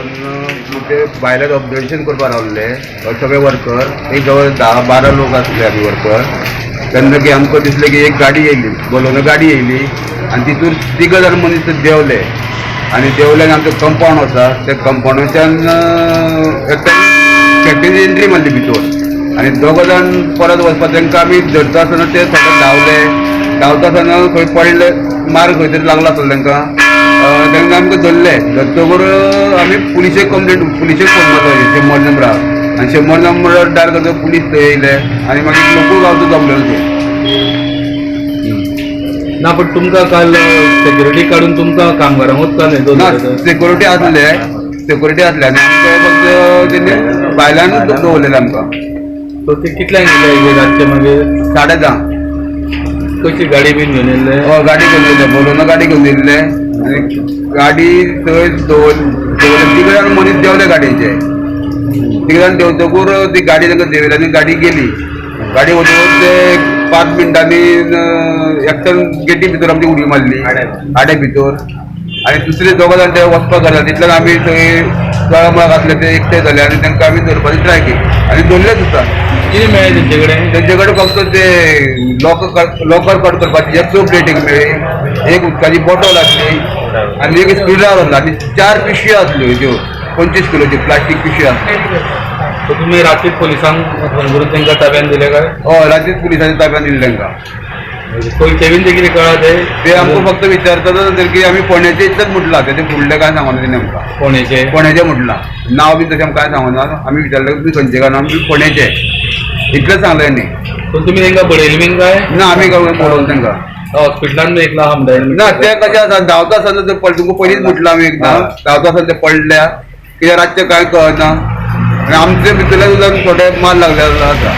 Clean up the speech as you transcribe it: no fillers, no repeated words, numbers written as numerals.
करून ते भायल्यान ऑब्जर्वेशन करपाक रावल्ले सगळे वर्कर, एक जवळ 10-12 लोक आसले आमी वर्कर. तेन्ना की आमकां दिसलें की एक गाडी येयली, बोलोनो गाडी येयली आनी तितूर तिग जाण मनीस देंवले आनी देंवले आनी आमचें कंपावंड आसा त्या कंपावंडाच्यान एकट्यान फॅक्टरी एंट्री मारली भितर आनी दोग जाण परत वचपाक तांकां आमी धरता आसतना ते थोडे धांवले, धांवता आसतना खंय पडले, मार खंय तरी लागलो आसलो तांकां. तांकां आमकां धरले, धरतकूर आमी पुलिशेक कंप्लेन, पुलिशेक फोन मारलो 100 नंबरार आनी 100 नंबरार डायल करतकच पुलीस थंय येयले आनी मागीर लोकूय गांवचो जमलेलो थंय. ना पण तुमकां काल सेक्युरिटी काडून तुमकां कामगारांकूच काल हें ना, दवरलें. सेक्युरिटी आसले, सेक्युरिटी आसले आनी आमकां फक्त तेणी भायल्यानूच दवरलेलें आमकां. सो ते कितल्यांक येयले रातचे मागीर? 10:30. कशी गाडी बीन घेवन येयल्ले? हय, गाडी घेवन येयले, बोलोनो गाडी घेवन येयल्ले आनी गाडी थंय दवरले. तिग जाण मनीस देंवले गाडयेचे, तिग जाण देंवतकूर ती गाडी तांकां देंवयली आनी गाडी गेली. गाडी वतकूच ते 5 मिनटांनी एकट्यान गेटी भितर आमची उडी मारली आड्या भितर आनी दुसरे दोग जाण ते वचपाक जाले. तितल्यान आमी थंय तळमळाक आसले ते एकटे जाले आनी तांकां आमी धरपाची ट्राय केली आनी धरले सुद्दां. कितें मेळ्ळें तेंचे कडेन? तेंचे कडेन फक्त ते लॉकर कट करपाची एक्सो प्लेट एक मेळ्ळी, एक उदकाची बॉटल आसली आनी एक स्क्रू ड्रायवर आसलो आनी 4 पिशव्यो आसल्यो त्यो 25 किलोच्यो प्लास्टीक पिशव्यो आसल्यो. सो तुमी रातीक पुलिसांक फोन करून तांकां ताब्यान दिले काय? हय, रातीच पुलिसांच्या ताब्यान दिले तांकां. पयशे बीन ते कितें कळ्ळा ते? ते आमकां फक्त विचारतात की आमी फोंड्याचे इतलेंच म्हटलां, तेजे फुडलें कांय सांगना तेणी आमकां. फोंडेचे? फोंड्याचे म्हटलां, नांव बीन तशें आमकां कांय सांगना. आमी विचारलें तुमी खंयचे काय, आमी फोंड्याचे इतलेंच सांगलें तेणी. पूण तुमी तांकां बडयले बीन काय? ना, आमी काय पळोवन तांकां हॉस्पिटलान बी एकला आहा म्हणटा. ना, ते कशें आसा, धांवता आसतना ते पडले, तुमकां पयलींच म्हटलां आमी एकदां, धांवता आसतना ते पडल्या, कित्याक रातचें कांय कळना आनी आमचे भितरल्यान सुद्दां थोडे मार लागले आसा.